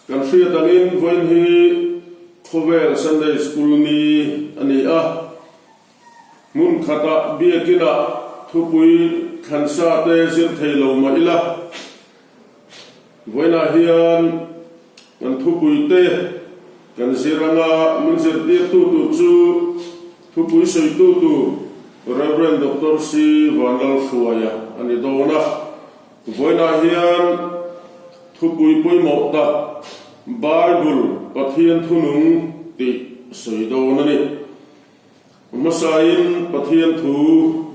Kan hriat angin vawiin hi khawvel Sunday School ni a ni a. Hmun khatah biakinah thupui thlansa te zir thei lo mah ila, vawiinah hian kan thupui te kan zir anga min zirtirtu tur chu thupui sawitu tur Rev. Doctor C. Vanlalhruaia a ni dawn a. Vawiinah hian thupui pawimawh tak Bible Pathian thunung tih sawi dawn a ni. Hmasain Pathian thu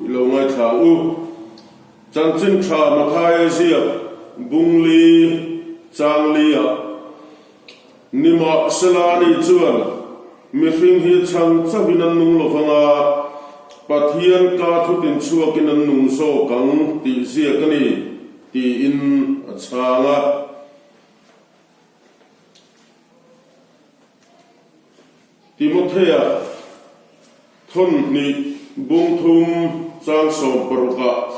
i lo ngaithla ang u. Chanchin tha Mathaia ziak Bungli Changli-ah Nimahsela ni chuan mihring hi chhang chauhin an nung lo vang a, Pathian ka thutin chhuakin an nung zawk ang tih ziak a ni, tiin a chhang a. Timothea thawn hnih bung thum chang sawmparukah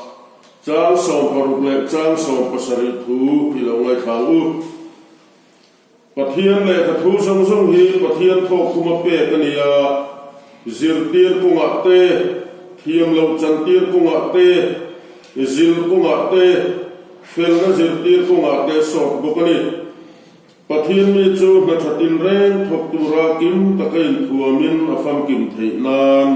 chang 16 leh chang 17 thu i lo ngaithla ang u. Pathian lehkha thu zawng zawng hi Pathian thawkkhuma pek a ni a, zirtir kawngah te, thiam loh chantir kawngah te, zilh kawngah te, felna zirtir kawngah te sawt bawk a ni. Pathian mi chu hna tha tinreng thawk tura kim taka inthuamin a famkim theih nan.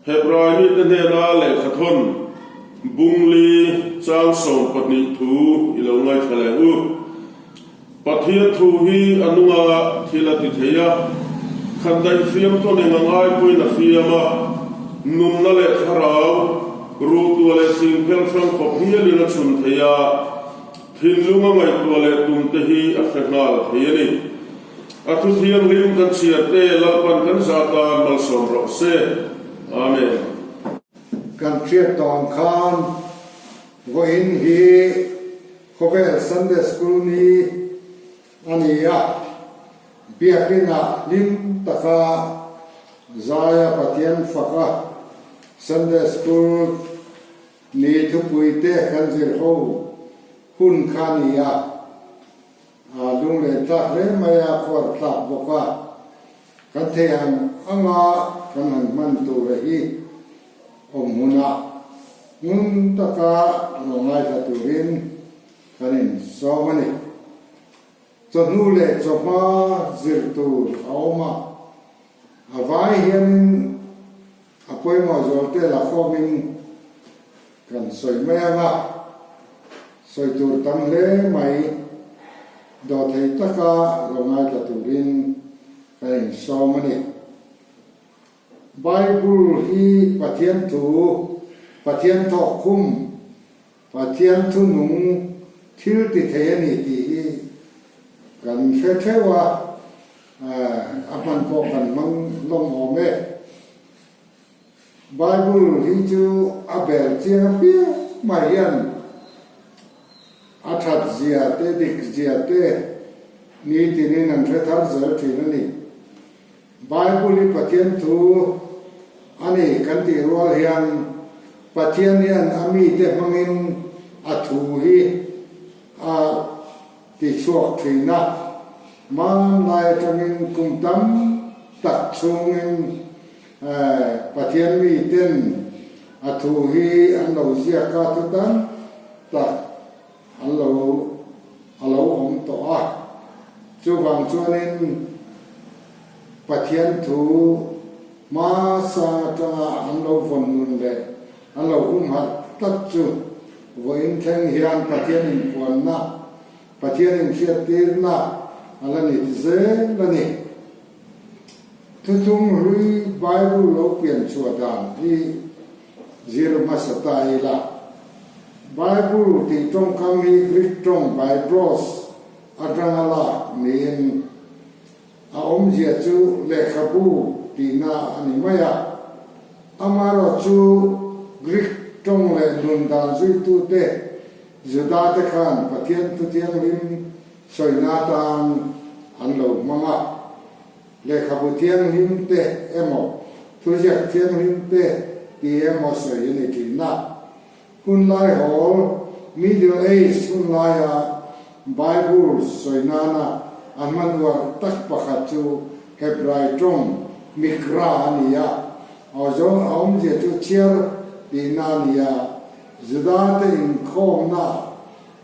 Hebrai mite hnena lehkha thawn Bungli chang 12 thu i lo ngaithla leh u. Pathian thu hi a nunga thil a ti thei a, khan daih fiam tawn eng a ngai pawhin a fiam a, nunna leh thlarau, ruhtua leh thingphel hrang khawp hialin a chhun thei a, thinlunga ngaihtuah leh tumte hi a hre nghal thei a ni. A thu thianghlim kan chhiar te Lalpan kan zah tan malsawm rawh se. Amen. Kan hriat tawng khan vawiin hi khawvel Sunday School ni a ni a, Biakinah hlim taka zaia Pathian faka Sunday School ni thupui te kan zir ho hun kha a ni a. A lunglen tlak hle mai a, khuar tlak bawk a, kan thei ang anga kan han hman tur a hi awm hunah ngun taka lo ngaithla turin kan insawm a ni. Chawhnu leh chawhma zir tur a awm a, a vai hianin a pawimawh zualte la khawmin Kan sawi mai ang a, sawi tur tam hle mai, dawhthei taka lo ngaithla turin ka insawm a ni. Bible hi Pathian thu, Pathian thawk khum, Pathian thu nung thil ti thei a ni tih hi kan hre theuh a, a hman pawh kan hmang lawm awm e. Bible hi chu a bel chiang apiang mai hian a that zia te, dik zia te nitinin an hre thar zel thin a ni. Bible hi Pathian thu a ni kan tih rual hian Pathian hian a mite hmangin a thu hi a tichhuak thin a, hmanlai atangin kum tam tak chhungin Pathian miten a thu hi an lo ziak a, thu tam tak an lo a lo awm tawh a. Chuvang chuanin Pathian thu hmasang atanga an lo vawn nun leh an lo humhalh tlat chu vawiin thleng hian Pathian inpuanna, Pathian inhriattirna a la ni ti zel a ni. Thuthlung hlui Bible lo pian chhuah dan hi zir hmasa ta ila. Bible tih tawngkam hi Greek tawng Biblos atanga lak niin a awmzia chu lehkhabu tihna a ni mai a. Amaherawh chu Greek tawng leh nun dan zuitute Juda te khan Pathian Thuthianghlim Sawina atan an lo hmang a, lehkhabu thianghlim te emaw, thuziak thianghlim te ti emaw sawi a ni thin a. Hunlai hawl, Middle Age, hunlaia. Bible sawi nana a hman uar tak pakhat chu Hebrai tawng Mikra a ni a, a awmzia chu chhiar tihna a ni a, Judate inkhawmna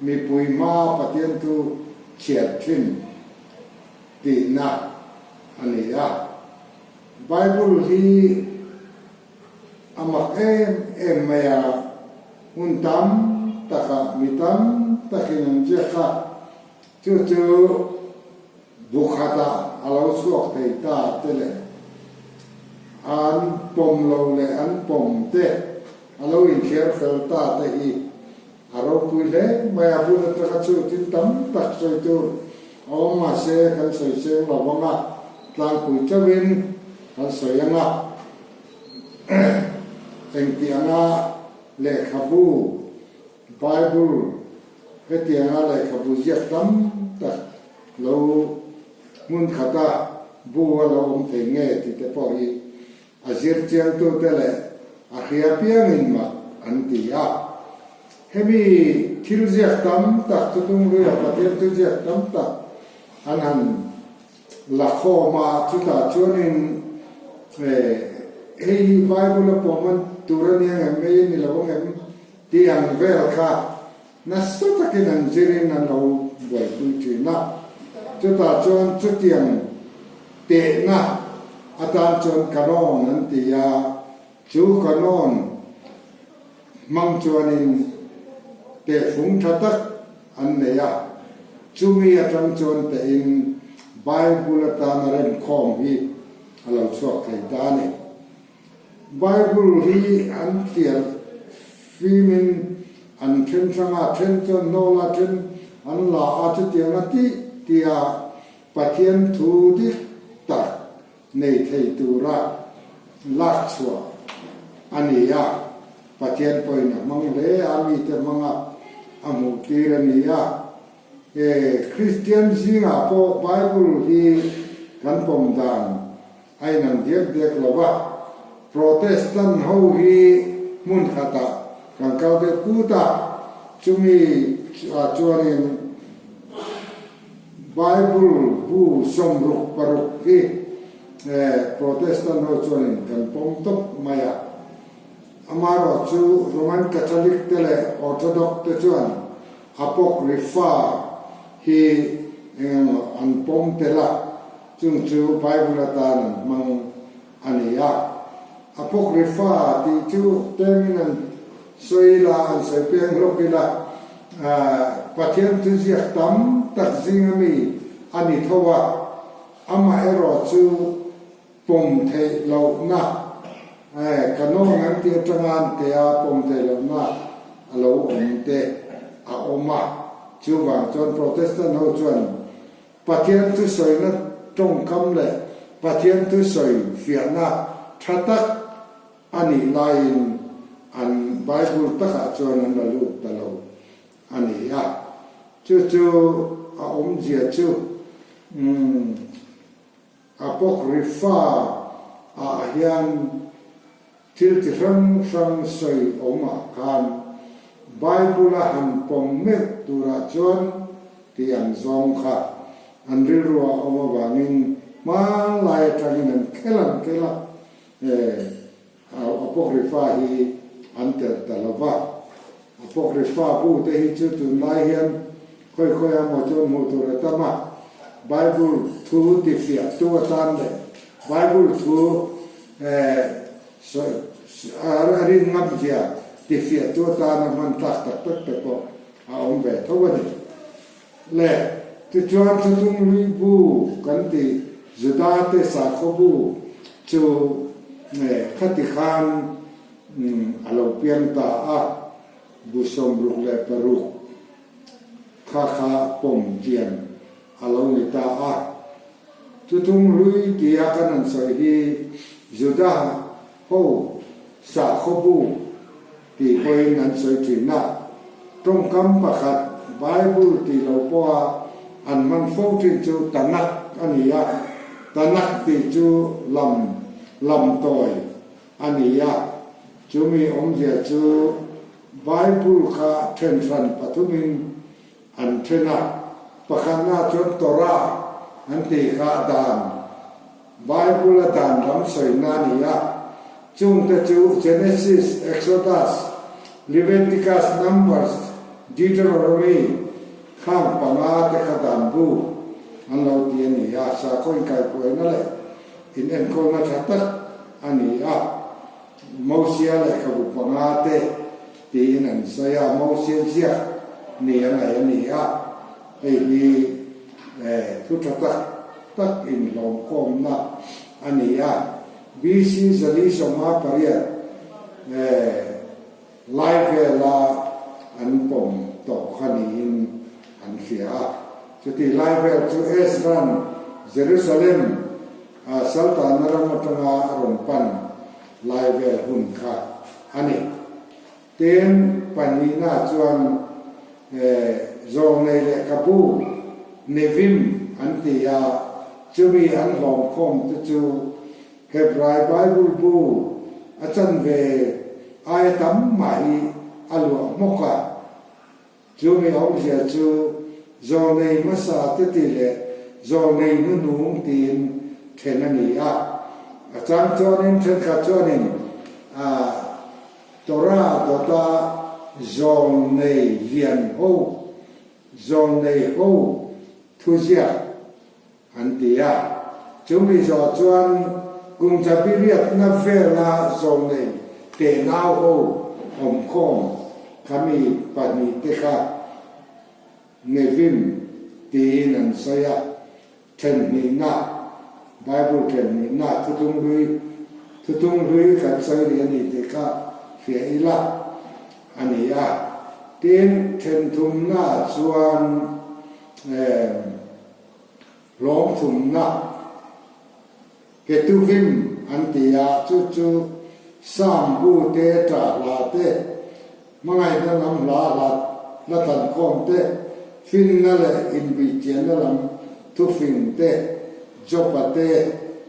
mipui hmaa Pathian thu chhiar thin tihna a ni a. Bible hi a mak em em mai a, hmun tam takah mi tam takin an ziak a, chu chu bu khatah a lo chhuak thei ta te leh an pawm lo leh an pawm te a lo inthliar fel ta te hi a ropui hle mai a, hun atanga chu thil tam tak sawi tur a awm mahse kan sawi seng lo vang a, tlangpui chauhin kan sawi ang a, engti anga lehkhabu Bible hetianga lehkhabu ziak tam tak lo hmun khata bu a lo awm thei nge tih te pawh hi a zir chiangtute leh a hria piangin mak an ti a. Hemi thil ziak tam tak Thutungluia Pathian thu ziak tam tak an han la khawm a, chutah chuanin hei hi Bible a pawm an tur a ni ang em, hei a ni lo ang em tih ang vel kha nasa takin an zirin an lo buaipui thin a. Chutah chuan chutiang tehna atan chuan canon an ti a, chu canon hmang chuanin tehfung tha tak an nei a, chumi atang chuan tehin Bible atana remkhawm hi a lo chhuak thei ta a ni. Bible hi an tliar fimin an then hrang a, then chuan hnawl a, then an la a, chutiang a tih tih a Pathian thu dik tak nei thei tura lak chhuah a ni a, Pathian pawhin a hmang hle a, mite hmanga a hmuh tir a ni a. E, Kristian zingah pawh Bible hi kan pawm dan a inang diak diak lo va, Protestant ho hi hmun khatah kan kal deuh kut a, chumi ah chuanin Bible bu 66 hi Protestant ho chuanin kan pawm tawp mai a. Amaherawh chu Roman Catholic te leh Orthodox te chuan Apocrypha hi eng emaw an pawm tel a, chung chu Bible atan an hmang a ni a. Apocrypha tih chu tengin an sawi ila, an sawi peng hlawk ila, Pathian thuziak tam tak zinga mi a ni tho a, amaherawh chu pawm theih lohna, canon an tih atanga an teh a, pawm theih lohna a lo awm te a awm a. Chuvang chuan Protestant ho chuan Pathian thusawina tawngkam leh Pathian thusawi fiahna tha tak a nih laiin an Bible takah chuan an la lut ta lo a ni a. Chu chu a awmzia chu umm Apocrypha ah hian Thil chi hrang hrang sawi awmah khan Bible a han pawm meuh turah chuan tih an zawng kha an rilru a awm avangin hmanlai atangin an khel an khel a, Apocrypha hi an telh ta lo va. Apocrypha bu te hi chu tunlai hian khawi khawi a maw chuan hmuh tur a tam a, Bible thu tifiahtu atan leh Bible thu a rin ngam zia tifiahtu atana hman tlak tak tak te pawh a awm ve tho a ni. Le, tichuan Thuthlung Hlui bu kan tih Juda te sakhaw bu chu khati khan a lo piang ta a, bu 66 kha kha pawm chian a lo ni ta a. Thuthlung Hlui tia kan han sawi hi Juda ho sakhaw bu tih pawhin an sawi thin a. Tawngkam pakhat Bible tih lo pawha an hman fo thin chu Tanakh a ni a. Tanakh tih chu lam lam tawi a ni a. Chumi awmzia chu Bible kha then hran pathumin an then a. Pakhatna chuan Torah an tih kha dan, Bible a dan lam sawina a ni a. Chungte chu Genesis, Exodus, Leviticus, Numbers, Deuteronomy khang panga te kha dan bu an lo ti a ni a. Sakhaw inkaihhruaina leh inenkawlna tha tak a ni a. Mosia lehkhabu panga te tiin an sawi a, Mosia ziak ni a ngaih a ni a, hei hi thu tha tak tak inhlawmkhawmna a ni a. BC 458 lai vela an pawm tawh kha niin an hria a, chutih lai vel chu Ezra'n Jerusalem A Saltana ram atanga a rawn pan lai vel hun kha a ni. Tin, pahnihna chuan Zawlnei lehkhabu Nevim an ti a, chumi an hlawmkhawm te chu Hebrai Bible bu a chanve aia tam mah hi a luah hmawk a. Chumi awmzia chu zawlnei hmasa te ti leh zawlnei hnunung tiin then a ni a. A chang chuanin thenkhat chuanin a Torah dawta zawlnei lian ho, zawlnei ho thuziak An ti a. Chumi zawh chuan kum zapiriatna vela zawlnei tenau ho awmkhawm khami pahnihte kha Nevim tiin an sawi a, thenhnihna, Bible thenhnihna thutung hlui, thutung hlui kan sawi rih a ni tih kha hria ila a ni a. Tin, thenthumna chuan emm. Hlawmthumna Ketuvim an ti a, chu chu Sam bu te, ṭah hla te, hmangaihna lam hla hla hla tlankhawm te, finna leh inbihchianna lam thufing te, Jopa te,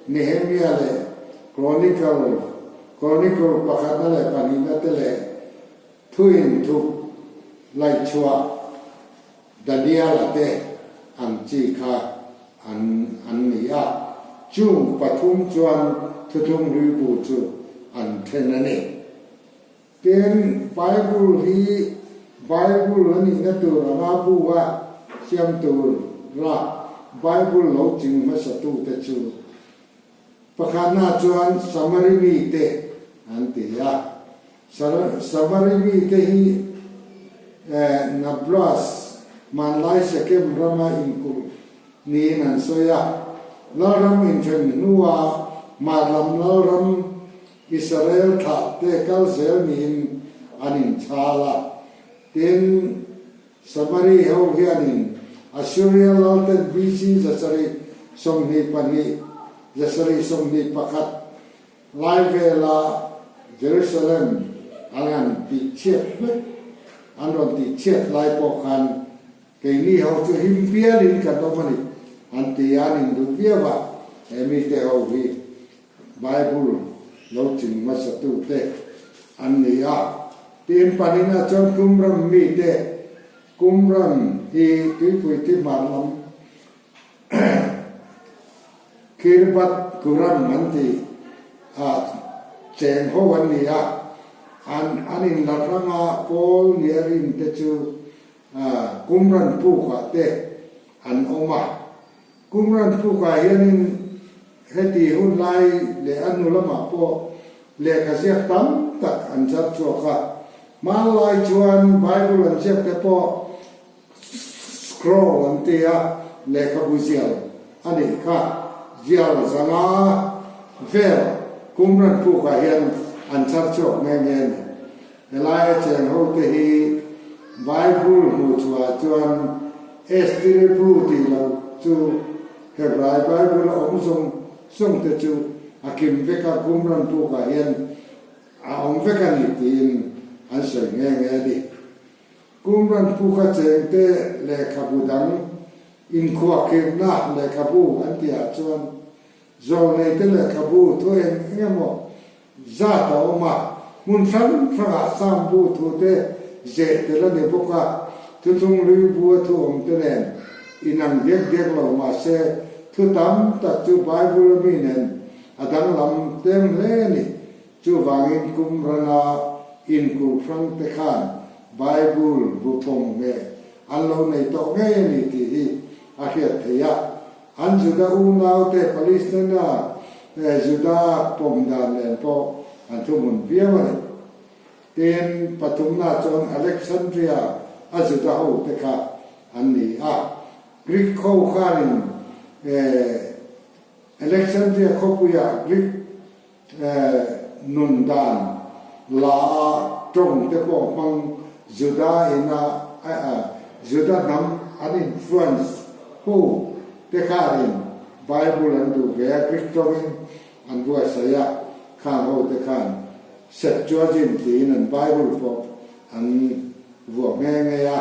Nehemia leh Chronicle Chronicle pakhatna leh pahnihna te leh thuin thup laihchhuah Daniel-a te ang chi kha an an ni a, chung pathum chuan Thuthlung Hlui bu chu an then a ni. Tin, Bible hi Bible a nihna tur anga bu a siam tur la Bible lo ching hmasatute chu pakhatna chuan Samari mite an ti a. Samari mite hi Nablus, hmanlai Shekem rama inkulh niin an sawi a. Lalram inthen hnua hmar lam lalram Israel thlahte kal zel niin an inchhal a. Tin, Samari ho hianin Assuria lalten BC 722, 721, Lai vela Jerusalem an han tihchhiat vek, an rawn tihchhiat lai pawh khan keini ho chu him pialin kan awm a ni an ti a, an induh viau a, he mite ho hi Bible lo ching hmasatute an ni a. Tin, pahnihna chuan Qumran mite, Qumran hi tuipui thi hmar lam Khirbat Kuram an tih a cheng ho an ni a, an an inla hrang a, Paul ni a rin te chu Qumran pukah te an awm a. Qumran pukah hianin heti hun lai leh a hnu lamah pawh lehkha ziak tam tak an char chhuak a. Hmanlai chuan Bible an ziak te pawh Scroll an ti a, lehkhabu zial a nih kha. Zial zanga vel Qumran pukah hian an chhar chhuak nghe nghe a ni. Helaia cheng ho te hi Bible hmuh chhuah chuan Estiri bu tih loh chu Hebrai Bible a awm zawng zawng te chu a kim vek a, Qumran pukah hian a awm vek a ni tiin an sawi nghe nghe a ni. Qumran puka chengte lehkhabu dang inkhuahkhirhna lehkhabu an tihah chuan zawlneite lehkhabu thu eng eng emaw zat a awm a, hmun hrang hrangah Sam bu thute zeh tel a ni bawk a, Thuthlung Hlui bu a thu awmte nen inang diak diak lo mah se, thu tam tak chu Bible a mi nen a danglam tlem hle a ni. Chuvangin kum rana inkulh hrang te khan Bible bu pawm nge an lo nei tawh ngei a ni tih hi a hriat theih a. An Juda unaute Palestina Juda pawm dan nen pawh an thuhmun viau a ni. Tin, pathumna chuan Alexandria a Juda ho te kha an ni a. Greek ho khanin Alexandria khawpuia Greek nun dan la a tawng te pawh hmang Juda ina Juda hnam an influence ho te khanin Bible an duh ve a, Greek tawngin an buatsaih a, khang ho te khan Septuagint tiin an Bible pawh an vuah nghe nghe a.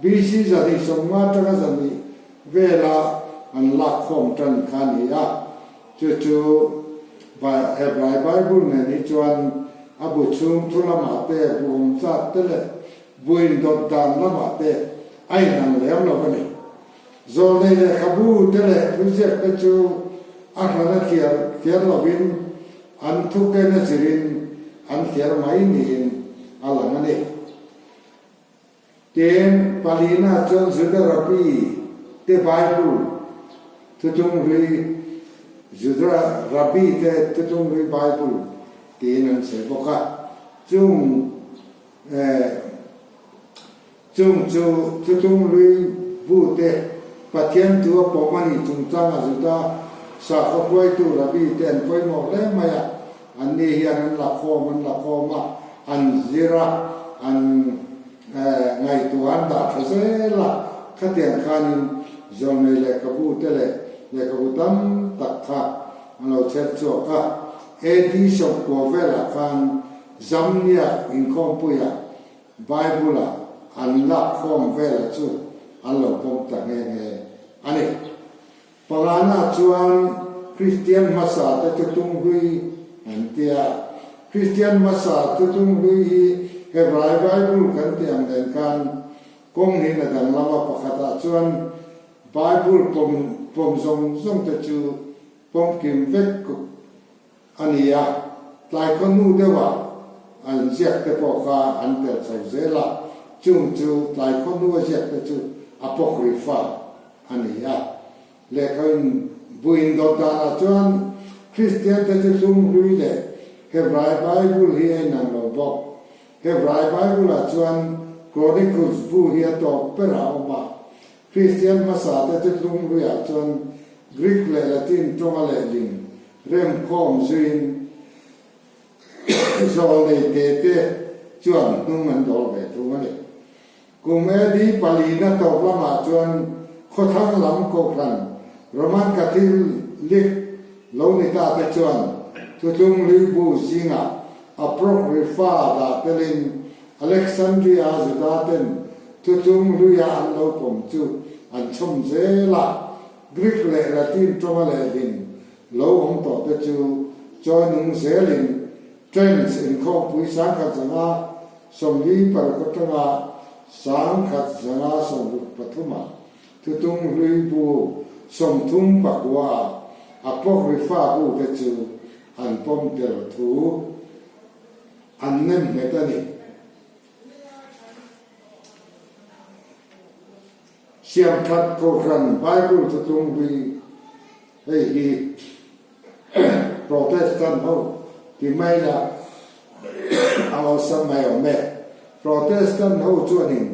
BC 250 atanga 200 vela an lakkhawm tan kha a ni a. Chu chu Hebrai Bible nen hi chuan a bu chhung thu lamah te, bu awm zat te leh bu indawt dan lamah te a inang lem lo a ni. Zawlnei lehkhabu te leh thuziak te chu a hrana thliar thliar lovin an thuken a zirin an thliar mai niin a lang a ni. Tin, palina chuan Juda Rabbi te Bible thutlung hlui Juda Rabbi te thutlung hlui Bible tiin an sawi bawk a. Chung chung chu thutlung hlui bu te Pathian thu a pawm a nih chungchanga Juda sakhaw hruaitu Rabbi te an pawimawh hle mai a. Anni hian an la khawm an la khawm a, an zir a, an ngaihtuah an dah tha zel a, khatiang khanin zawlnei lehkhabu te leh lehkhabu tam tak kha an lo chher chhuak a. AD 90 velah khan Zamnia inkhawmpuiah Bible-a an lakkhawm vela chu an lo pawm ta nghe nghe a ni. Pangana chuan Kristian hmasa te thutlung hlui an ti a. Kristian hmasa thutlung hlui hi Hebrai Bible kan tih ang nen khan kawng hin a danglam a, pakhatah chuan Bible pawm pawm zawng zawng te chu pawmkim vek a ni a, tlai khawhnu deuhah an ziak te pawh kha an tel chho zel a, chung chu tlai khawhnu a ziak te chu Apocrypha a ni a. Lehkha in bu indawt danah chuan Kristian te chu hlung hlui leh Hebrai Bible hi a inang lo bawk. Hebrai Bible-ah chuan Chronicles bu hi a tawp berah a awm a, Kristian hmasa te chu hlung hluiah chuan Greek leh Latin tawnga lehlin remkhawm zuiin zawlnei te te chuan hnung an dawl ve thung a ni. Kum AD palina tawp lamah chuan khawthlang lam kohhran Roman Catholic lo ni ta te chuan Thutlung Hlui bu zingah Apocrypha dah telin Alexandria Juda ten Thutlung Hluia an lo pawm chu an chhawm zel a, Greek leh Latin tawnga lehlin lo awm tawh te chu chawi nung zelin Trent inkhawmpui 1946 atanga 1963 ah Thutung Hlui bu 39 ah Apocrypha bu te chu an pawm tel thu an nem nghet a ni. Siamthat Kohhran Bible Thutlung Hlui hei hi Protestant ho ti mai la a awlsam mai awm e. Protestant ho chuanin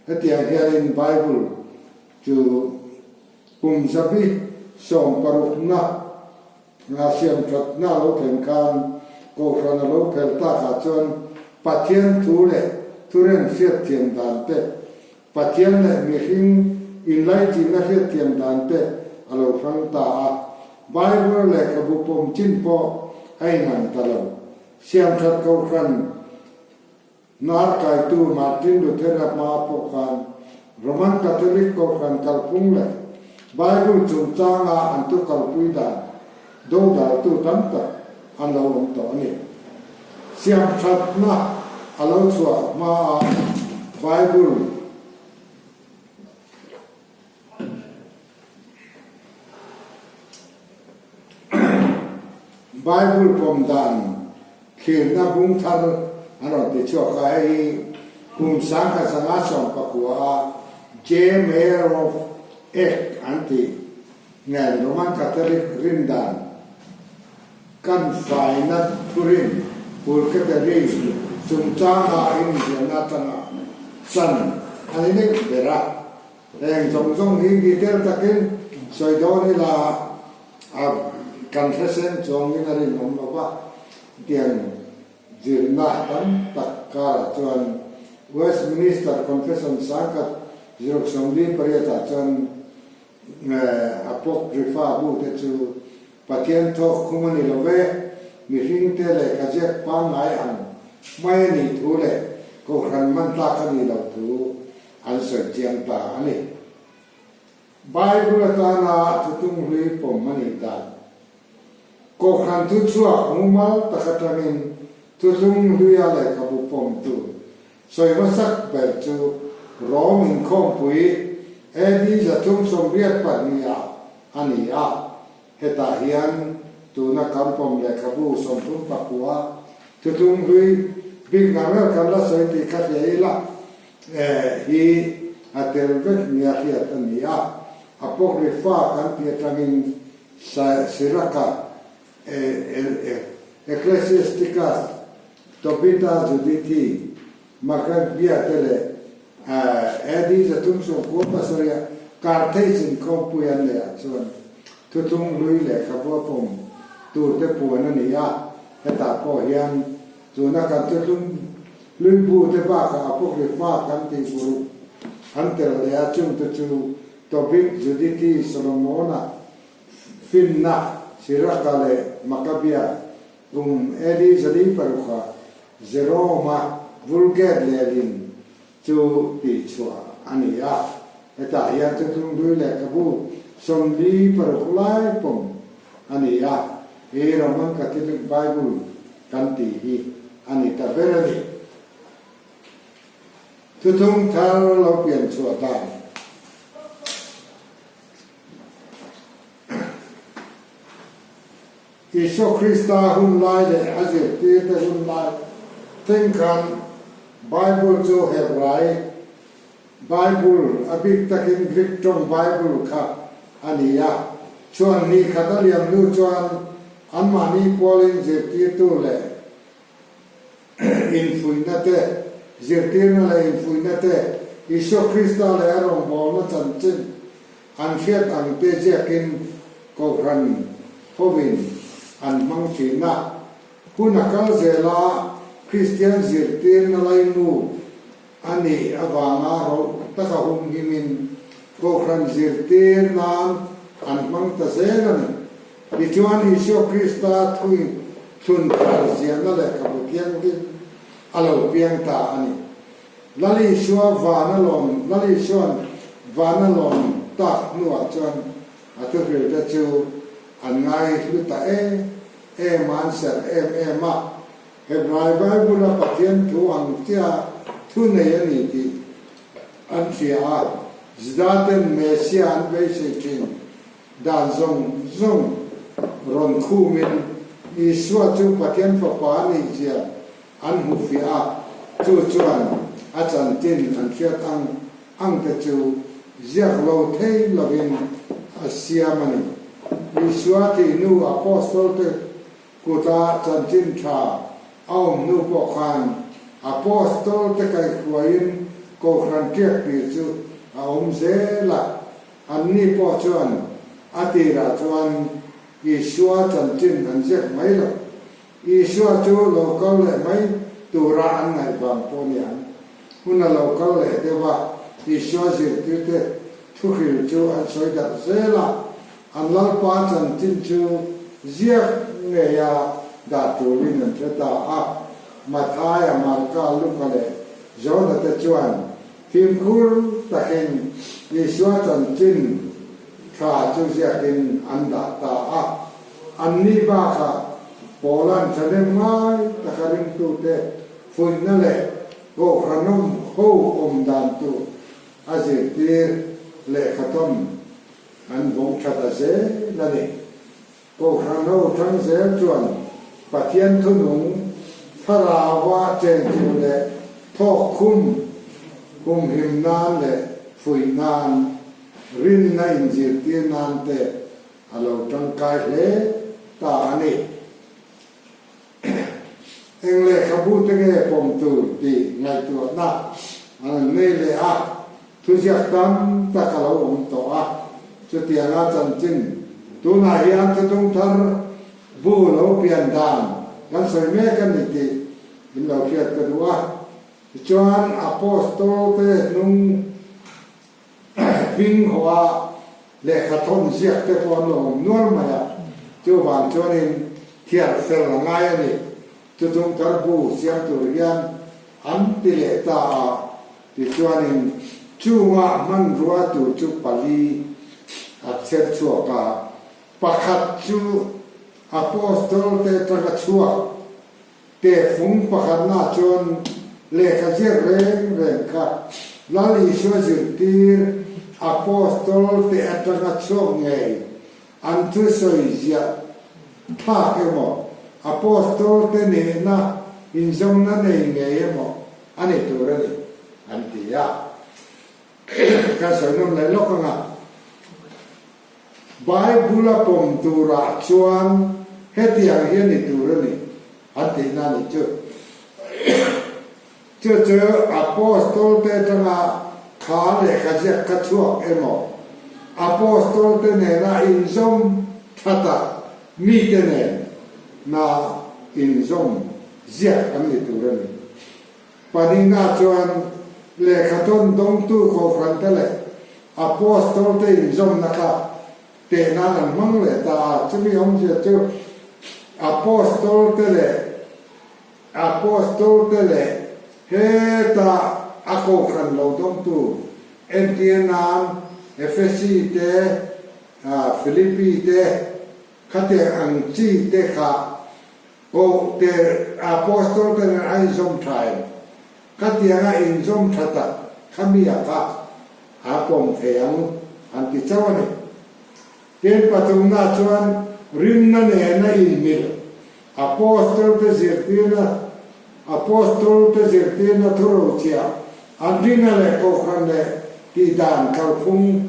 hetiang hianin Bible chu kum zabi sawmparukna Nga siamthatna a lo thlen khan Kohhran a lo phel takah chuan Pathian thu leh thuren hriatthiam dan te, Pathian leh mihring inlaichinna hriatthiam dan te a lo hrang ta a. Bible lehkhabu pawm chin pawh a inang ta lo. Siamthat Kohhran Hnar kaitu Martin Luther-a hma pawh khan Roman Catholic Kohhran kalphung leh Bible chungchanga an thu kalpui dan dodaltu tam tak an lo awm tawh a ni. Siamthatna a lo chhuah hmaa Bible. Bible pawm dan thlirna bung thar an rawn ti chhuak a, hei hi kum 1919 a J. Mayer of Eck an tih nen Roman Catholic rindan kan faina thurin Purgatory chungchanga inziahna atanga chan a ni nek ber a. Heng zawng zawng hi detail takin sawi dawn ila a kan hre seng chuangin a rinawm lo va, tiang zirna tam tak karah chuan Westminster Confession 1948 ah chuan Apocrypha bu te chu Pathian thawk khum a ni lo ve, mihringte lehkha ziak pangngai ang mai a nih thu leh Kohhran hman tlak a nih loh thu an sawi chiang ta a ni. Bible atana thutung hlui pawm a nih dan. Kohhran thu chhuak mumal tak atangin thutlung hluia lehkhabu pawmtu Sawi hmasak ber chu Rom inkhawmpui AD 382 ah a ni a, hetah hian tuna kan pawm lehkhabu 39 thutlung hlui bik ngar ngar kan la sawi tih kha hria ila hi a tel vek nia hriat a ni a, Apocrypha kan tih atangin Siraka Ecclesiasticus Tobita Judithi, Maccabea te leh AD 397 Carthage inkhawmpui an neih ah chuan thutlung hlui lehkhabu a pawm tur te puan a ni a, hetah pawh hian tuna kan thutlung hlui bu te bakah Apocrypha kan tih buruk an tel leh a, chungte chu Tobit, Judithi, Solomona, Finna, Siraka leh Maccabea Kum AD 406 Jerome-a Vulgate lehlin chu tihchhuah a ni a. Hetah hian Thutlung Hlui lehkhabu 46 lai pawm a ni a, hi Roman Catholic Bible kan tih hi a ni ta ber a ni. Thutlung thar lo pian chhuah dan. Isua Krista hun lai leh a zirtirte hun lai thleng khan Bible chu Hebrai Bible, a bik takin Greek tawng Bible kha a ni a. Chhuan hnih khat a liam hnu chuan anmahni pualin zirtirtu leh infuihna te, zirtirna leh infuihna te, Isua Krista leh a rawngbawlna chanchin An hriat ang te ziakin Kohhran hovin an hmang thin a. Hun a kal zel a, Kristian zirtirna laimu a nih avanga ro taka humhimin Kohhran zirtir nan an hmang ta zel a ni. Tichuan Isua Krista thui thlun thar ziahna lehkhabu thianghlim a lo piang ta a ni. Lal Isua van a lawm Lal Isua'n van a lawm tak hnuah chuan a thuhrilte chu an ngai hlu ta em em a, an serh em em a. Hebrai Bible-a Pathian thu ang chiah thu nei a ni tih an hria a, Juda-ten Messiah an beisei thin Dan zawng zawng rawn khumin Isua chu Pathian Fapa a nih zia an hmu fiah a, chu chuan a chanchin an hriat ang ang te chu ziak lo thei lovin a siam a ni. Isua thih hnu Apostol te kuta chanchin tha a awm hnu pawh khan Apostol te kaihhruaiin Kohhran tiaktir chu a awm zel a. Anni pawh chuan a tirah chuan Isua chanchin an ziak mai lo. Isua chu lo kal leh mai tura an ngaih vang pawh ni ang. Hun a lo kal leh deuh a, Isua zirtirte thuhril chu an sawi darh zel a, an Lalpa chanchin chu ziak ngeia dah turin an hre ta a. Mathaia, Marka, Luka leh Jona te chuan Fimkhur takin Isua chanchin tha chu ziakin an dah ta a. Anni bakah Paula'n thahnem ngai taka ringtute fuihna leh Kohhranawm ho awm dan tur a zirtir lehkhatawm an vawng tha ta zel a ni. Kohhran ho thang zel chuan Pathian thunung thlarauva chenchilh leh thawk khum humhim nan leh fuih nan, rinna inzirtir nan te a lo tangkai hle ta a ni. Eng lehkhabu te nge pawm tur tih ngaihtuahna an han nei leh a, thuziak tam tak a lo awm tawh a, chutianga chanchin tunah hian thutung thar bu lo pian dan kan sawi mek a ni tih in lo hriat ka duh a. Tichuan Apostol te hnung Hming hawa lehkha thawn ziak te pawh an lo awm nual mai a, chuvang chuanin thiar fel a ngai a ni. Chuchung thar bu siam tur hian an ti leh ta a, tichuanin chunga hmanrua tur chu pali a chher chhuak a, pakhat chu Apostol te atanga chhuak Tehfung pakhatna chuan lehkha ziak reng reng kha Lal Isua zirtir Apostol te atanga chhuak ngei an thusawi ziah thlak emaw, Apostol te nena inzawmna nei ngei emaw a ni tur a ni, an ti a. Ka sawi nawm leh lawk ang a. Bible a pawm turah chuan hetiang hi a ni tur a ni an tihna a nih chu. Chu chu Apostol te atanga kha lehkha ziak kha chhuak emaw, Apostol te nena inzawm tha tak mite nen na inzawm ziak an ni tur a ni. Pahnihna chuan lehkhathawn dawngtu kohhrante leh Apostol-te inzawmna kha teh nan an hmang leh ta a. Chumi awmzia chu Apostol-te leh Apostol-te leh heta a kohhran lo dawngtu entir nan Efesi te, Philippi te, khatiang ang chi te kha Koh te Apostol te nen a inzawm tha em? Khatianga inzawm tha tak kha mi a kha a pawm thei ang an ti chauh a ni. Tin pathumna chuan rinna nena inmil Apostol te zirtirna Apostol te zirtirna thurochhiah an rinna leh kohhran leh tihdan kalphung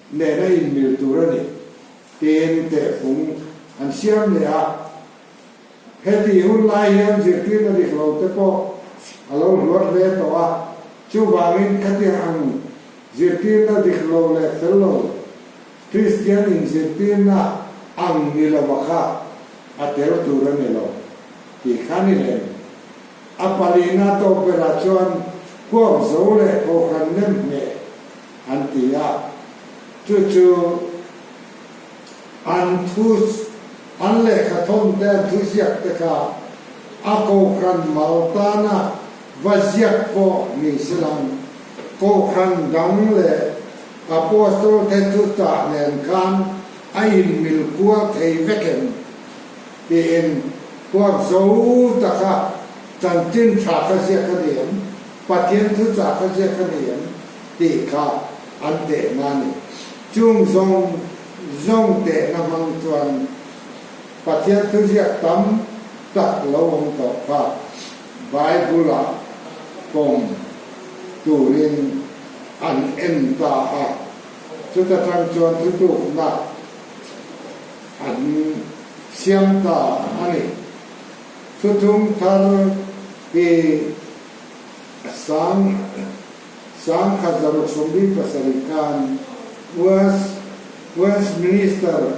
nena inmil tur a ni. Tin tehfung an siam leh a. Heti hun lai hian zirtirna dik lo te pawh a lo hluar hle tawh a, chuvangin khatiang ang zirtirna dik lo leh fel lo Kristian inzirtirna ang ni lova kha a tel tur a ni lo tih kha ni lem. A palina tawp berah chuan huap zo leh kohhran nem hneh an ti a, chu chu an thu An lehkha thawn te an thu ziak te kha a kohhran mal tana va ziak pawh ni se lang. Kohhran dang leh Apostol te thu tah nen khan a inmil kual thei vek em? Tiin huap zo taka chanchin tha kha ziak a ni em? Pathian thu chah kha ziak a ni em? Tih kha an tehna a ni. Chung zawng zawng tehna hmang chuan Pathian thuziak tam tak lo awm tawh kha Bible-ah pawm turin an en ta a, chuta tang chuan thutlukna an siam ta a ni. Thuthung thar hi sang. 1977 khan West Westminster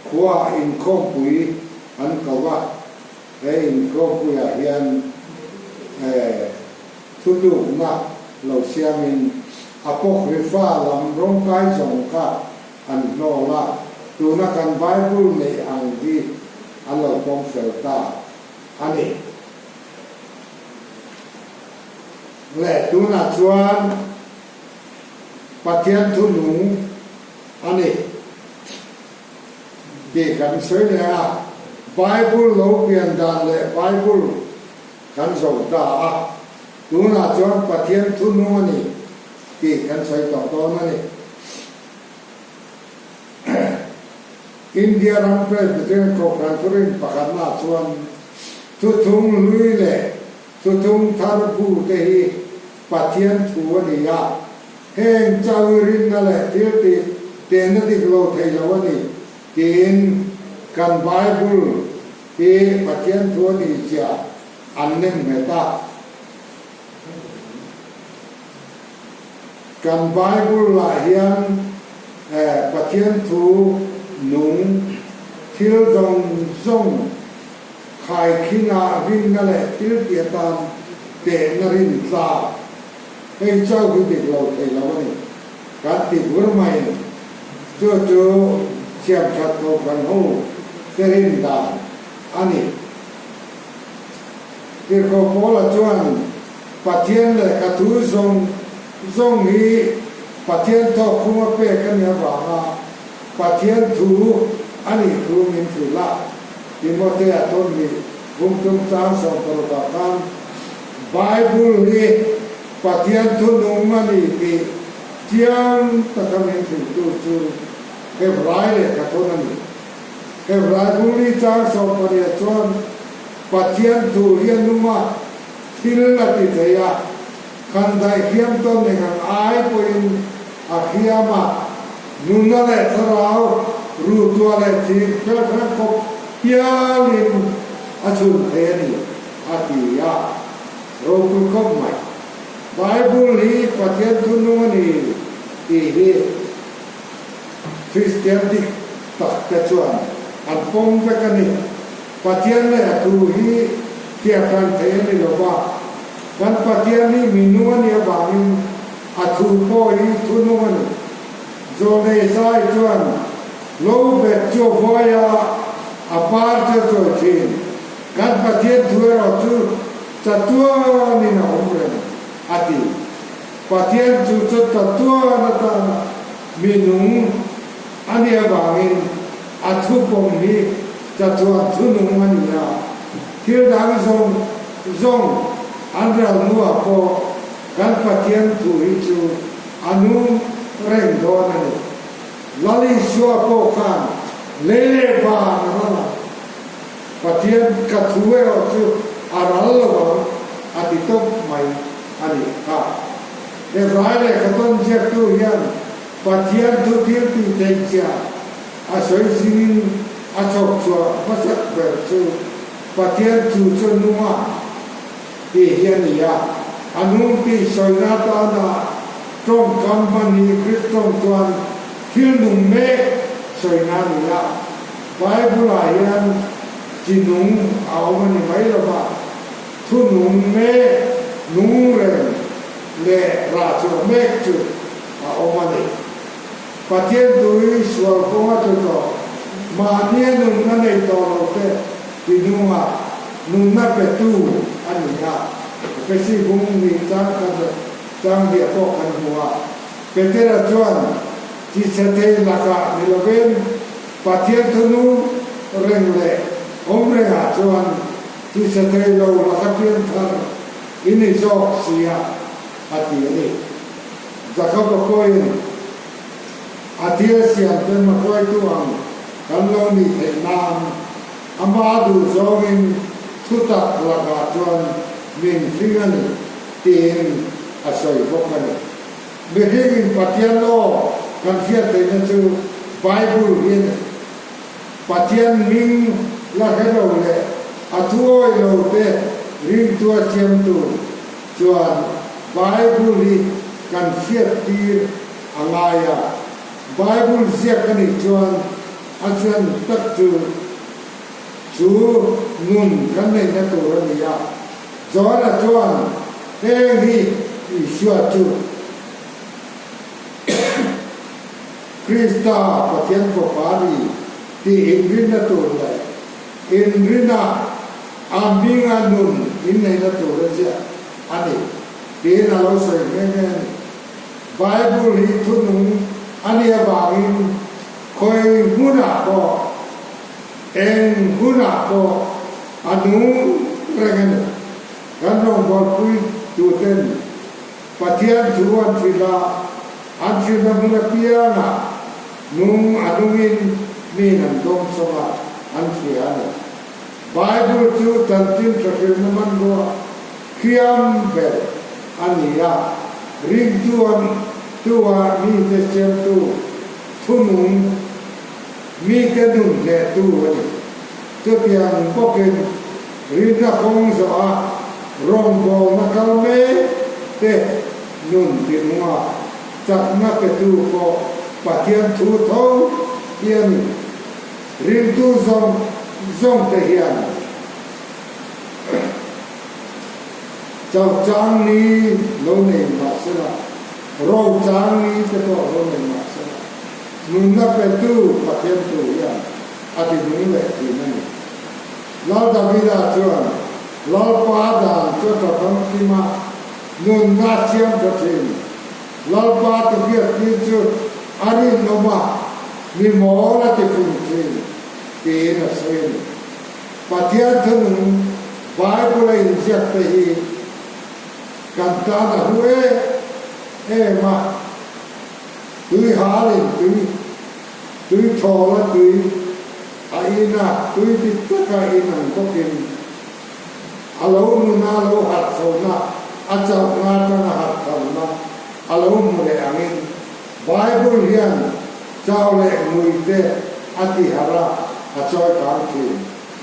khua inkhawmpui an ko a, he inkhawmpuiah hian thutlukna lo siamin Apocrypha lam rawngkai zawng kha an hnawl a, tuna kan Bible neih ang hi an lo pawm fel ta a ni. Leh tunah chuan Pathian thu nung a ni tih kan sawi leh a, Bible lo pian dan leh Bible kan zo ta a, tunah chuan Pathian thu nung a ni tih kan sawi tawh dawn a ni. India ram Presbyterian Kohhran thurin pakhatna chuan Thuthlung hlui leh Thuthlung thar bu te hi Pathian thu a ni a, heng chau i rinna leh thil tih tehna dik lo thei lo a ni tiin kan Bible hi Pathian thu a ni zia an nem nghet a. Kan Bible ah hian Pathian thu nung thil zawng zawng khaikhinah rinna leh thil tih atan tehna rin tlak hei chauh hi dik lo thei lo a ni. Kan ti bur mai a ni. Chu chu siamthat kohhran ho te rin dan a ni. Tirhkoh Paula chuan Pathian lehkha thu zawng zawng hi Pathian thawk khuma pek a nih avanga Pathian thu a nih thu min hrilh a. Timothea tawnhnih bung chungchang 16 ah khan Bible hi Pathian thu nung a ni tih chiang taka min hrilhtu chu Hebrai lehkha thawn a ni. Hebrai bung li chang 18 chuan Pathian thu hi a nung a, thil a ti thei a, kan daih hiam tawn eng ang ai pawhin a hriam a, nunna leh thlarau ruhtuah leh thir fel hrang khawp hialin a chhun thei a ni, a ti a, ropui khawp mai. Bible hi Pathian thunung a ni tih hi Kristian dik tak te chuan an pawm vek a ni. Pathian leh a thu hi thiahhran thei a ni lo va, kan Pathian hi mi nung a nih avangin a thu pawh hi thu nung a ni. Zawlnei zai chuan lo bet chu a vuai a, a par chu a chawi thin. Kan Pathian thu erawh chu chatuanin a awm reng, a ti. Pathian chu chu chatuan atana mi nung a nih avangin a thu pawm hi chatuan thunung a ni a, thil dang zawng zawng an ral hnuah pawh kan Pathian thu hi chu a nung reng dawn a ni. Lal Isua pawh khan lei leh van a ral a, Pathian ka thu erawh chu a ral lo ang a ti tawp mai a nih kha. Hebrai lehkha tawn ziaktu hian Pathian thu thil tih theih chiah a sawi zingin a chhawk chhuah hmasak ber chu Pathian thu chu nung a tih hi a ni a. A nung tih sawina atana tawngkam hman hi Greek tawng chuan thil nung mek sawina a ni a. Bible-ah hian chi nung a awm a ni mai lo va, thu nung mek, nung reng leh rah chhuah mek chu a awm a ni. Pathian tui sual kawnga tlu tawh, mahnia nunna nei tawh lo te ti hnungah nunna petu a ni a. Efesi bung nih chang khat leh chang hliah pawh kan hmu a. Petera chuan chichhe thei lakah ni lovin Pathian thunu reng leh awm rengah chuan chichhe thei lo laka pian thar i ni zawk sia a ti a ni. Jakob-a pawhin a thil siam te hmahruaitu ang kan lo nih theih nan ama duh zawngin thutak lakah chuan min hring a ni tiin a sawi bawk a ni. Mihringin Pathian aw kan hriat theihna chu Bible hi a ni. Pathian hming la hre lo leh a thuawi lo te ringtua siamtu Chuan Bible hi kan hriat tir a ngai a, Bible ziak a nih chuan a chan tak chu chu nun kan neihna tur a ni a. John-a chuan heng hi Isua chu Krista Pathian Fapa a ni tih inrinna tur leh inrina A hminga nun inneihna tur a ziah a ni tiin a lo sawi nghe nghe a ni. Bible hi thunung a nih avangin khawi hmunah pawh, eng hunah pawh a nung reng a ni. Kan rawngbawlpui tuten Pathian thu an hrilh a, an hrilhna hmun apiangah nung a nungin. miin an dawng sawm a, an hria a ni. Bible chu chanchin tha hrilhna hmanrua hriam ber a ni a, ringtu an tua mite siamtu thunung mite nun hnehtu a ni. Chutiang bawkin rinna kawng zawh a rawngbawlna kal mek te nun tinunga chakna petu pawh Pathian thu tho hi a ni. Ringtu zawng zawng te hian chau chang ni lo nei mah sela, ro chang ni te pawh lo nei mah sela, nunna petu Pathian thu hian a ti nung leh thin a ni. Lal Davida chuan Lalpa dan chu a tha famkim a, nunna a siam tha thin. Lalpa tufiaktir chu a rinawm a, mi mawl a ti fing thin, tiin a sawi a ni. Pathian thunung Bible a inziak te hi kan tan a hlu em em a, tui halin tui tui thawl a tui a in a, tui dik taka in ang bawkin a lo nuna a lo harh chhona, a chauhna atanga harh tharna a lo hmu leh angin Bible hian chau leh ngui te a ti harh a, a chawi kang thin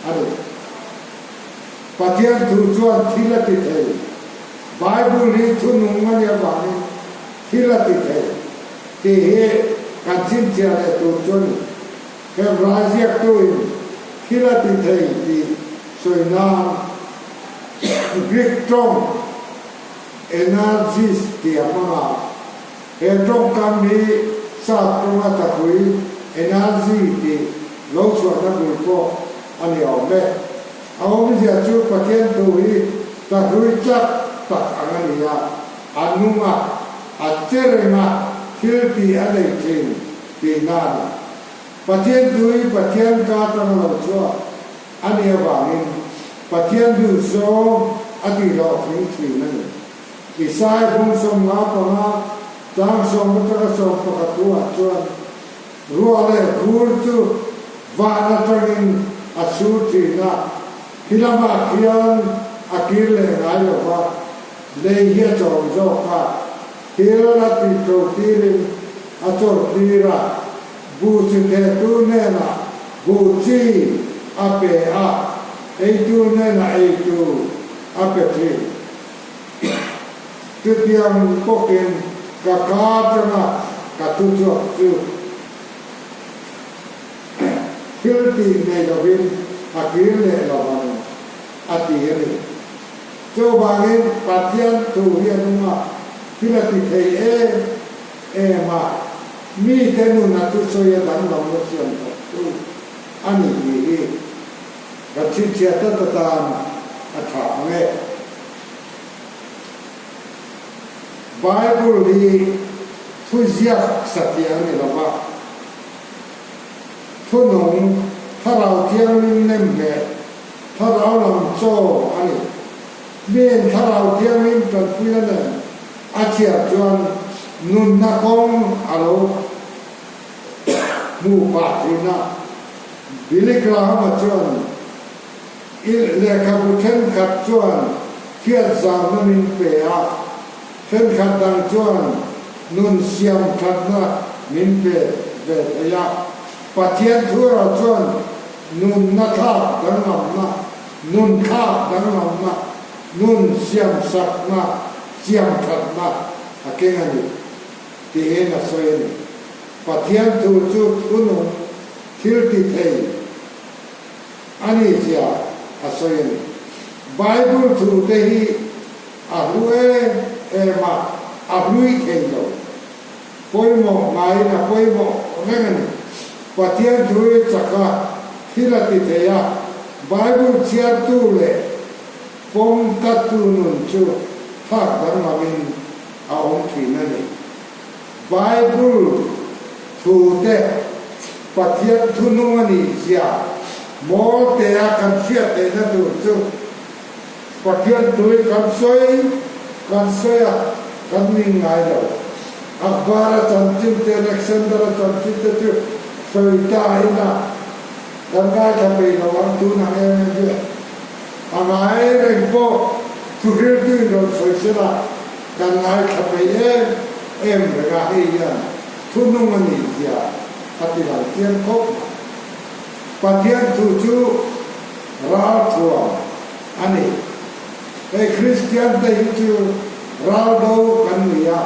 a ni. Pathian thu chuan thil a ti thei. Bible hi thu nung a nih avangin thil a ti thei tih hi kan chhinchhiah leh tur chu a ni. Hebrai ziaktuin thil a ti thei tih sawi nan Greek tawng energies tih a hmang a. He tawngkam hi sap tawnga tapui, energy, tih lo chhuahna bul pawh a ni awm e. A awmzia chu Pathian thu hi tahlui chak tak ang a ni a, a nung a, a che reng a, thil tih a nei thin tihna a ni. Pathian thu hi Pathian ka atanga lo chhuak a nih avangin Pathian duhzawng a tihhlawhtling thin a ni. Isai bung 55 tlang 11 11 thuah chuan ruah leh vur chu van atangin a sur thin a, khi lamah khian a kir leh ngai lo va, lei hi a chawm zawk a, thil a tih tho tirin a chawr tir a, buh chi thehtu hnenah buh chi a pe a, eitu hnenah eitu a pe thin. Chutiang bawkin ka ka atanga ka thuchhuak chu thil tih nei lovin a kir leh lo ang a ti a ni. Chuvangin Pathian thu hi a nung a, thil a ti thei em em a, mite nun a thusawi a danglamna siam thawk chu a ni tih hi ka chhinchhiah tlat atan a tha ang e. Bible hi thuziak satliah a ni lo va, thunung, Thlarau Thianghlim nem leh Thlarau lam chaw a ni. Miin Thlarau Thianghlim tanpuina nen a chhiar chuan nunna kawng a lo hmuh pah thin a. Billy Graham-a chuan, I lehkhabu thenkhat chuan hriat zauhna min pe a, thenkhat dang chuan nun siam thatna min pe ve thei a. Pathian thu erawh chuan nunna thlak danglamna, nun thlak danglamna, nun siam sakna, siam thatna a keng a ni, tiin a sawi a ni. Pathian thu chu thunung thil ti thei. A ni zia a sawi a ni. Bible thu te hi a hlu em em a, a hlui thei lo. Pawimawh ngaiin a pawimawh reng a ni. Pathian thu hi chak a, thil a ti thei a, Bible chhiartu leh pawm tlattu nun chu thlak danglamin a awm thin a ni. Bible thu te Pathian thunung a nih zia mawl te a kan hriat theihna tur chu Pathian thu hi kan sawi kan sawi a, kan ning ngai lo. Akbar-a chanchin te, Alexander-a chanchin te chu. Sawi ta ila kan ngaithla peih lo ang tun ang em em hian a ngai reng pawh thuhriltuin rawn sawi sela kan ngaithla peih em em reng a, hei hian thunung a nih zia a ti lang chiang khawp mai. Pathian thu chu ralthuam a ni. Hei Kristian te hi chu raldo kan ni a,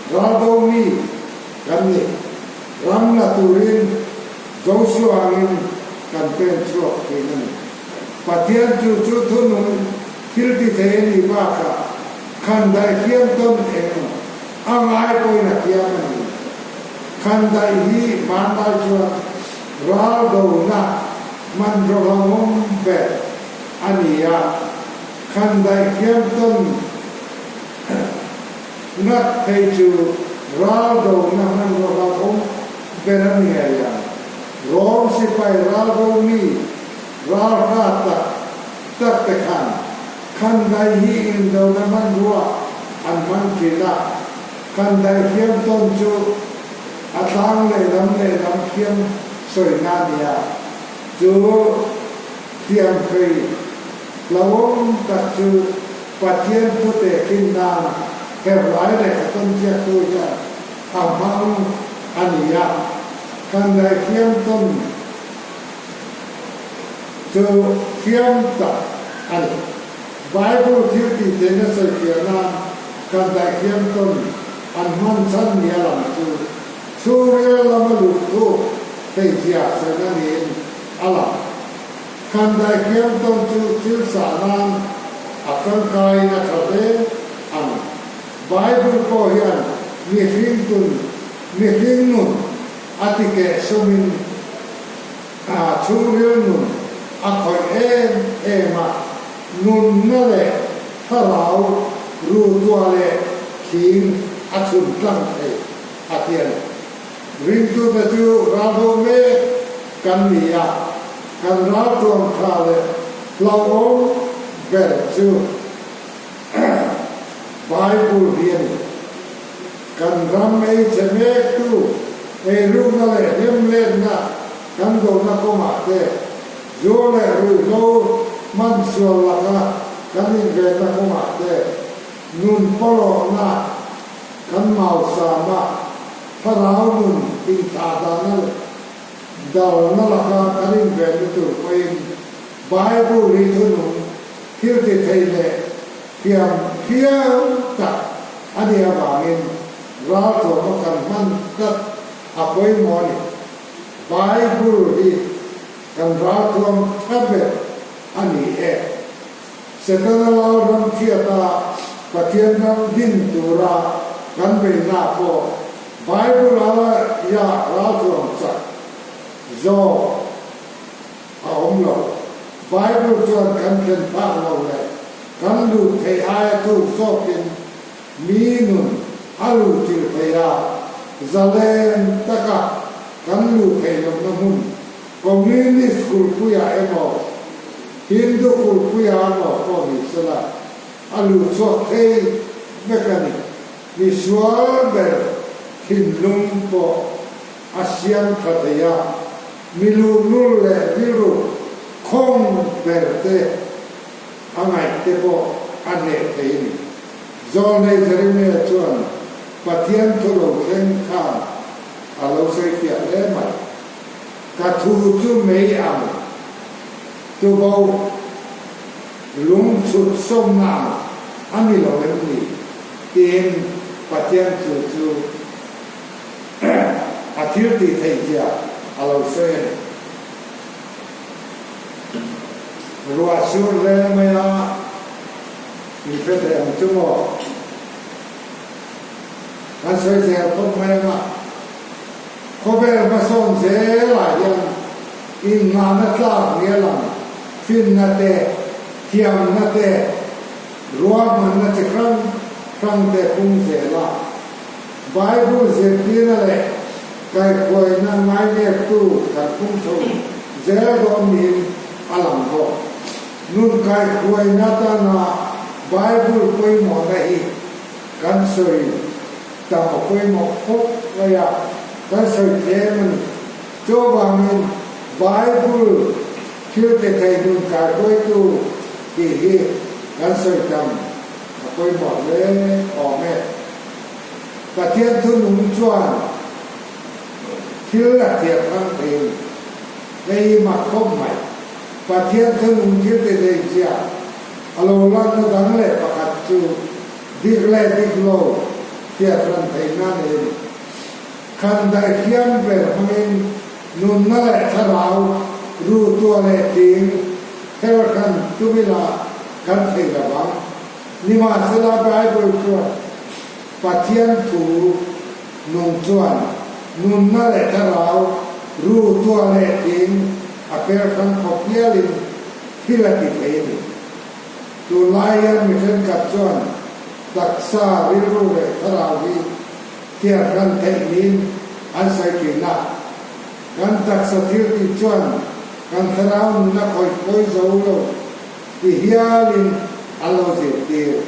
raldo mi kan ni. Ram la turin Joshua angin kan pen chhuak thin a ni. Pathian chu chu thunung thil ti thei a nih bakah khandaih hliam tawn eng a ngai pawhin a hliam a ni. Khandaih hi hmanlai chuan ral dona hmanraw hlauhawm ber a ni a, khandaih hliam tawn Ngat phei chu ral dona hmanraw hlauhawm ber a ni ngei ang. Rom sipai ral do mi ral hra tak tak te khan Khandai hi indona hmanrua an hman thin a, Khandai hliam tawn chu a tlang lehlam lehlam hliam sawina a ni a, chu hliam hrei hlauhawm tak chu Pathian thu tehkhin nan herlai leh a tawnchiaktu hian a hmang a ni a, kan daihriam tawn chu hriam tak a ni. Bible thil tih theihna sawifiah nan kan daihriam tawn an hman chhan ni a lang chu chhungril lama luh thuk theihzia sawina niin a lang. Kan daihriam tawn chu thil sah nan a tangkaiin a tha hle ang. Bible pawh hian mihring tun mihring nun a ti keh sawmin a chhungril nun a khawih em em a, nunna leh thlarau rutuah leh thing a chhun tlang thei a ti a ni. Ringtute chu raldo mek kan ni a, kan raltuam tha leh hlauhawm ber chu Bible hi a ni. Kan ram ei chhe mektu eirukna leh hlemhletna kan dona kawngah te, zu leh ruihhlo hman sual laka kan invenna kawngah te, nun pawlawhna kan mausama thlarau nun inthlah dahna leh dalna laka kan invenna tur pawhin Bible hi thunung thil ti thei leh thiam thiam tak a nih avangin ralthuama kan hman tlat a pawimawh a ni. Bible hi kan ralthuam tha ber a ni e. Setana lal ram hriata Pathian ram din tura kan beihna pawh Bible aia ralthuam chak zawk a awm lo. Bible chuan kan thlen phak lo leh kan luh theih aia thuk zawkin mi nun a luh tirh thei a, zalen taka kan luh theih lohna hmun Communist kulhpuiah emaw, Hindu kulhpuiah emaw pawh ni sela, a luh chhuak thei vek a ni. Misual ber thinlung pawh a siam tha thei a, mi luhlul leh rilru khawng ber te a ngaih te pawh a hneh thei a ni. Zawlnei Jeremiah chuan Pathian thu lo thleng khan a lo sawifiah hle mai. Ka thu chu mei ang, tubo lung chhut sawmna ang a ni lo em ni? tiin Pathian thu chu a thil tih theih zia a lo sawi a ni. Ruah sur hle mai a, in hre thei ang chu maw? Kan sawi zel phawt mai ang a. Khawvel hmasawn zelah hian innghahna tlak nia lang finna te, thiamna te, ruahmanna chi hrang hrang te pung zel a. Bible zirtirna leh kaihhruaina ngaineptu kan pung chho zel dawn niin a lang bawk. Nun kaihhruaina atana Bible pawimawhna hi kan sawi. Tam a pawimawh khawp mai a, kan sawi tlem a ni. Chuvangin Bible thil ti thei nun kaihruaitu tih hi kan sawi tam a pawimawh hle awm e. Pathian thunung chuan thil a thiam hlang thei a ni. Hei hi mak khawp mai. Pathian thunung thil ti thei zia a lo lanna dang leh pakhat chu dik leh dik lo hriat hran theihna a nei a ni. Khan daithiam ber hmangin nunna leh thlarau ru tua leh ting her hran tum ila kan thei lo vang. Nimahsela Bible chuan Pathian thu nung chuan nunna leh thlarau ru tua leh ting a per hran khawp hialin thil a ti thei a ni. Tunlai hian mi thenkhat chuan taksa, rilru leh thlarau hi Thiar hran theih niin an sawi thin a. Kan taksa thil tih chuan kan thlarau nuna khawih phawi zo lo ti hialin an lo zirtir.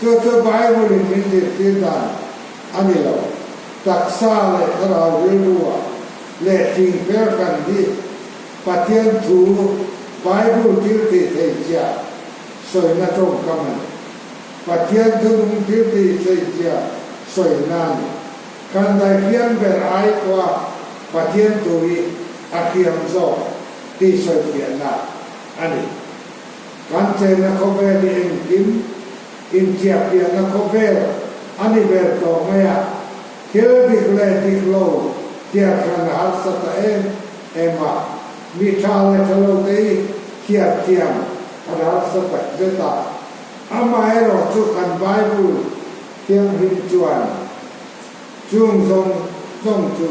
Chu chu Bible-in min zirtir dan a ni lo. Taksa leh thlarau rilrua leh thing fer hran hi Pathian thu Bible thil tih theih chiah sawina tawngkam a ni. Pathian thunung thil tih theihzia sawi na a ni. Kan daihriam ber ai pawha Pathian thu hi a hriam zawk tih sawifiahna a ni. Kan chenna khawvel hi engkim inchiahpiahna khawvel a ni ber tawh mai a, thil dik leh dik lo thiar hran a harsa ta em em a, mi tha leh tha lo te hi thiar thiam an harsa takzet a. Amaherawh chu kan Bible thianghlim chuan chung zawng zawng chu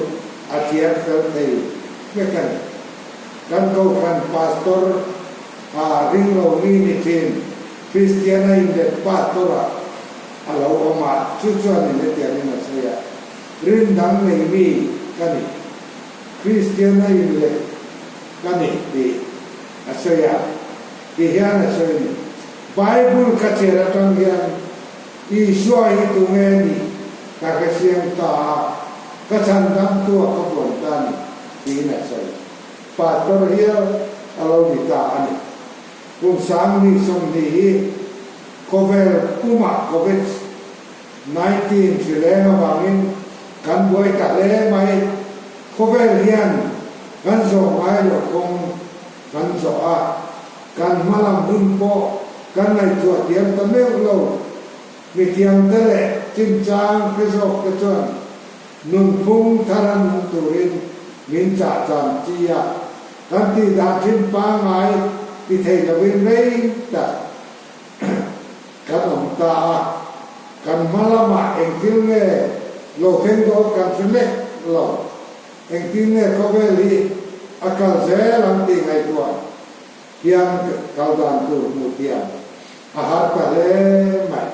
a thiar fel thei vek a ni. Kan Kohhran Pastor a ring lo mi ni thin Kristian a inlet Pastor ah a lo awm a, chu chuan in hetiangin a sawi a, Rin dang nei mi ka ni, Kristian a inlet ka ni tih a sawi a, ti hian a sawi a ni. Bible ka chhiar atang hian Isua hi tunge a nih ka hre siang ta a, ka chhan dam tu a ka buan ta a ni tiin a sawi. Pastor hial a lo ni ta a ni. Kum 20 20 hi khawvel pumah Covid 19 hri leng avangin kan buai ta hle mai. Khawvel hian kan zawh ngai loh kawng kan zawh a, kan hma lam hun pawh kan ngaihtuah thiam ta meuh lo. Mithiamte leh chinchang hre zawk te chuan nunphung thar a nung turin min chah chan chi a, kan tih dan thin pangngai ti thei lovin rei tak kan awm ta a, kan hma lamah engthil nge lo thleng dawn kan hre lek lo. Engtin nge khawvel hi a kal zel ang tih ngaihtuah hian kal dan tur hmuh thiam a har ta hle mai.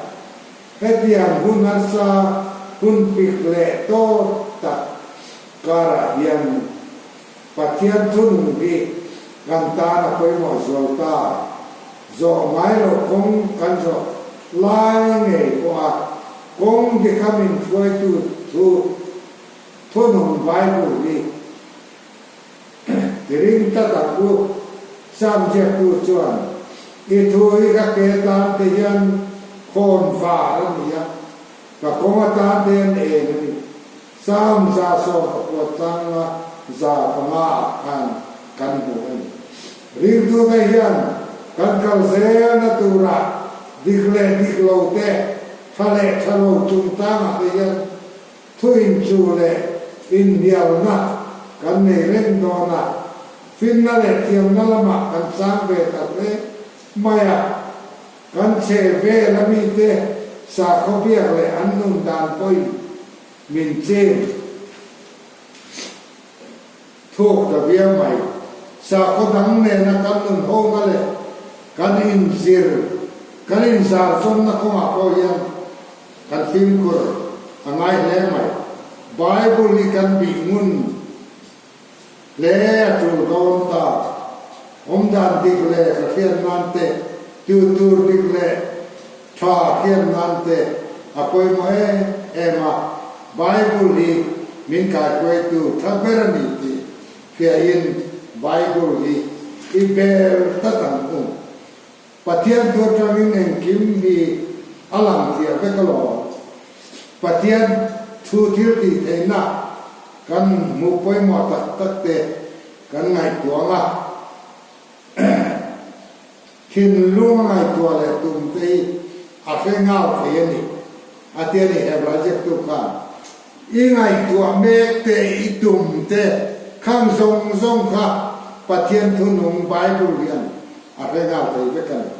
Hetiang hun harsa hun pik leh tawt tak karah hian Pathian thunung hi kan tan a pawimawh zual ta. Zawh ngai loh kawng kan zawh lai ngei pawha kawng dika min hruaitu thu Thunung Bible hi i ring ta tak u. Sam ziaktu chuan, I thu hi ka ke tan te hian khawn var a ni a, ka kawng atan te hian eng a ni. Sam 119 changa 500 ah khan kan hmu a ni. Ringtute hian kan kal zelna turah dik leh dik lo te, tha leh tha lo chungchangah te hian Thu inchu leh inhnialna kan nei reng dawn a, finna leh thiamna lamah kan chang ve ta hle mai a. Kan chhe vel a mite sakhaw biak leh an nun dan pawhin min chim thuk ta viau mai. Sakhaw dang nena kan nun hona leh kan inzir, kan inzarchawmna kawngah pawh hian Kan fimkhur a ngai hle mai. Bible hi kan bih ngun hle a tul dawn ta. Awmdan dik leh ka hriat nan te, tu tur dik leh tha hriat nan te a pawimawh em em a. Bible hi min kaihruaitu tha ber a ni tih. Hriain Bible hi i bel tlat ang u. Pathian thu atangin engkim hi a lang fiah vek alawm. Pathian thu thil tih theihna kan hmuh pawimawh tak tak te kan ngaihtuah ang a. Thinlung a ngaihtuah leh tum te hi a hre ngau thei a ni, a ti a ni Hebrai ziaktu khan. I ngaihtuah mek te, i tum te, khang zawng zawng kha Pathian thunung Bible hian a hre nghal thei vek a ni.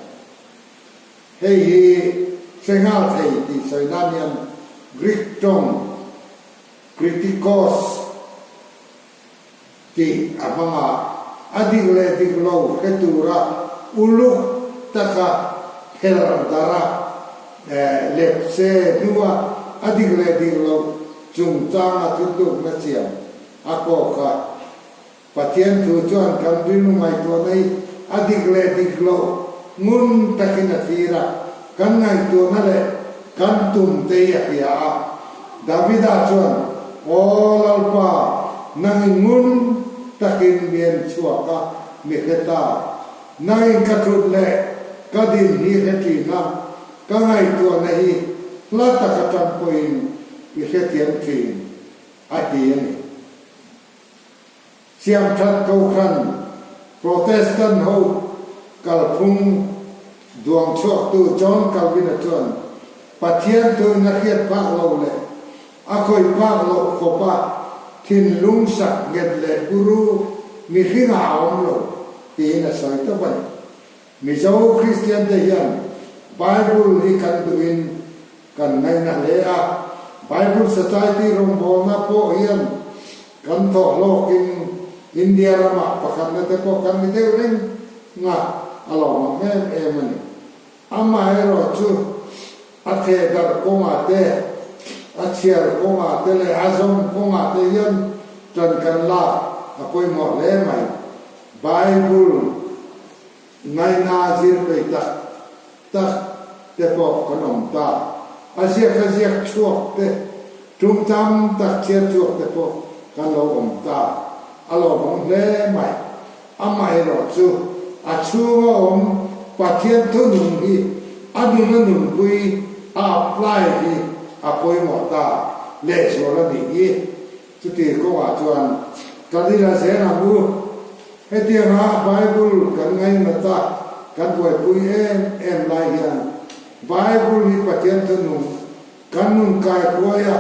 Hei hi hre nghal thei tih sawi nan hian Greek tawng kritikos tih a hmang a, a dik leh dik lo hre tura uluk taka phelh darh a, lepse hnua a dik leh dik loh chungchanga thutlukna siam a kawk a. Pathian thu chuan kan rilru ngaihtuahna hi a dik leh dik loh ngun takin a thlir a, kan ngaihtuahna leh kan tum te hi a hria a. Davida chuan, Aw Lalpa, nangin ngun takin mi en chhuak a, mi hre ta. Nangin ka thut leh ka din hi hre thin a, ka ngaihtuahna hi hla tak atang pawhin i hrethiam thin, a ti a ni. Siamthat Kohhran Protestant ho kalphung duang chhuaktu John Calvin-a chuan Pathian thuin a hriat phak lo leh a khawih phak loh khawpa thinlung sak nghet leh buru mihringah a awm lo tiin a sawi tawp a ni. Mizo Kristian te hian Bible hi kan duhin kan ngaihna hle a, Bible Society rawngbawlna pawh hian kan thawh hlawkin India ramah pakhatna te pawh kan ni deuh reng nga a lawmawm em em a ni. Amaherawh chu a theh darh kawngah te, a chhiar kawngah te leh a zawm kawngah te hian ṭan kan lak a pawimawh hle mai. Bible ngaihna zir peih tak tak te pawh kan awm ta. A ziak a ziak chhuak te, tum tam tak chhiar chhuak te pawh kan lo awm ta. A lawmawm hle mai. Amaherawh chu a chhunga awm Pathian thunung hi a nun a nunpui a apply hi a pawimawh ta lehzual a nih hi. Chuti kawngah chuan kan ila zel ang u. Hetianga Bible kan ngainat a, kan buaipui em em lai hian Bible hi Pathian thunung kan nun kaihruai a,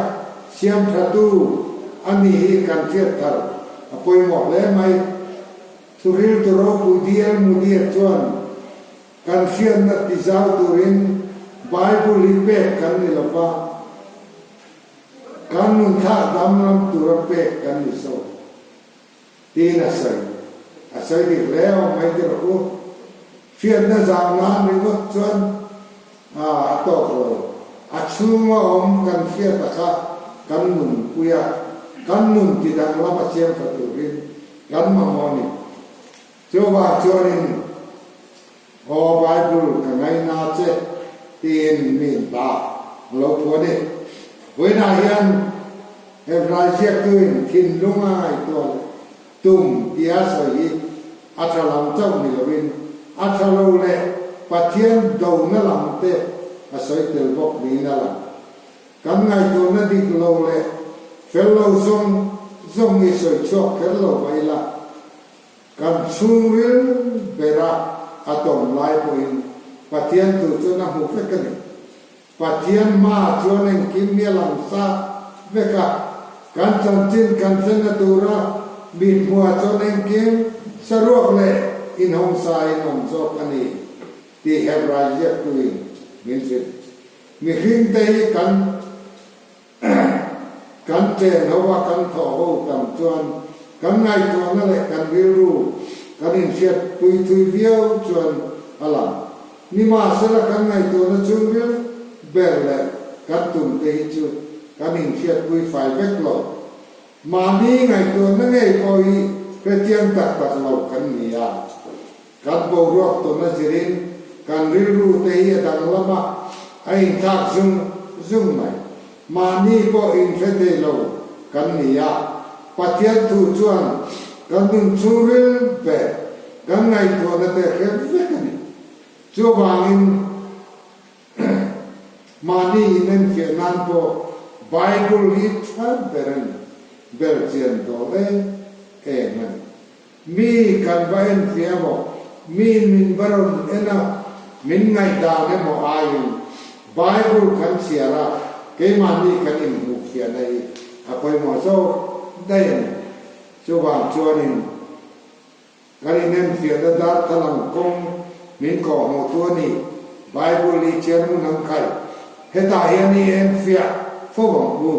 siam thatu a nih hi kan hriat thar a pawimawh hle mai. Thuhriltu ropui DL Moody-a chuan kan hriatna tizau turin Bible hi pek kan ni lo va, Kan nun thlak damlam tura pek kan ni zawk tiin a sawi. A sawi dik hle awm mai te rawh u. Hriatna zau nan ringawt chuan a tawk lo. A chhunga awm kan hriata kha kan nunpui a, kan nun ti danglam a siam tha turin kan mamawh a ni. Chuvang chuanin Aw Bible ka ngaina che tiin mi in hla a lo phuah a ni. Vawiinah hian Hebrai ziaktuin thinlung a ngaihtuah leh tum tia sawi hi a tha lam chauh ni loin a tha lo leh Pathian dona lam te a sawi tel bawk niin a lang. Kan ngaihtuahna dik lo leh fel lo zawng zawng hi sawi chhuak kher lo mai ila. Kan chhungril bera a tawm lai pawhin Pathian tur chuan a hmu vek a ni. Pathian hmaah chuan engkim hi a lang sa vek a, kan chanchin kan thlenna tura mi hmuah chuan engkim saruak leh inhawngsa in awm zawk a ni tih Hebrai ziaktuin min hrilh. Mihringte hi kan Kan chen ho a kan thawh ho tam chuan kan ngaihtuahna leh kan rilru kan inhriat pui thui viau chuan a lang. Nimahsela kan ngaihtuahna chhungril ber leh kan tum te hi chu kan inhriat pui fai vek lo. Mahni ngaihtuahna ngei pawh hi hrechiang tak tak lo kan ni a. Kan boruak tawn a zirin kan rilru te hi a danglam a, a inthlak zung zung mai. Mahni pawh inhre thei lo kan ni a, Pathian thu chuan. Kan nun chhungril ber kan ngaihtuahna te hre vek a ni. Chuvangin mahni inenfiah nan pawh Bible hi tha ber a ni, ber chian dawl em em a ni. Mi kan va enfiah emaw, miin min va rawn en a, min ngaihdan emaw aiin Bible kan chhiar a, keimahni kan inhmuhfiahna hi a pawimawh zawk daih a ni. Chuvang chuanin kan inenfiahna darthlalang kawng min kawhhmuhtu a ni. Bible hi chhiar hmun ang khaih. Hetah hian i enfiah fo ang u.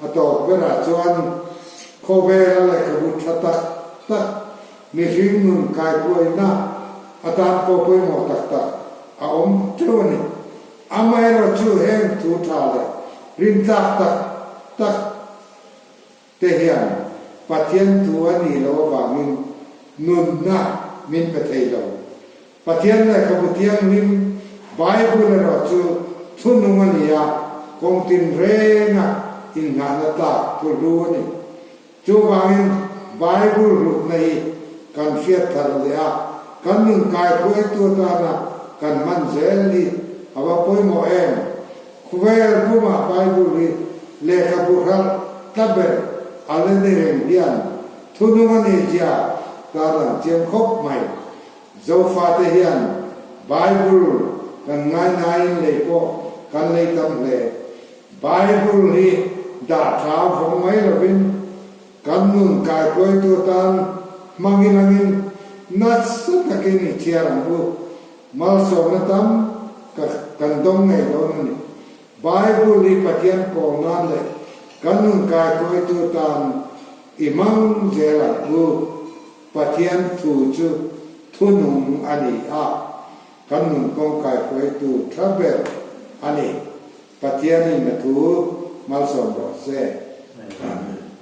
A tawp berah chuan khawvela lehkhabu tha tak tak mihring nun kaikuaina atan pawh pawimawh tak tak a awm teuh a ni. Amaherawhchu heng thu tha leh rintlak tak tak te hian Pathian thu a nih loh avangin nunna min pe thei lo. Pathian lehkhabu thianghlim Bible erawh chu thunung a ni a, kawng tinrenga inngahna tlak thu hlu a ni. Chuvangin Bible hlutna hi kan hriat thar leh a, kan nun kaihruaitu atana kan hman zel hi a va pawimawh em? Khawvel pumah Bible hi lehkhabu hralh tla ber a la ni reng hian thunung a nih zia tarlang chiang khawp mai. Zofate hian Bible kan ngainain lei pawh kan lei tam hle. Bible hi dah tha vawng mai lovin kan nun kaikuaitu atan hmangin angin nasa takin i chhiar ang u. Malsawmna tam ka kan dawng ngei dawn a ni. Bible hi Pathian pawl nan leh kan nun kaikuaitu tan i hmang zel ang u. Pathian thu chu thunung a ni a, kan nun kawngkai hruaitu tha ber a ni. Pathianin a thu malsawm rawh se.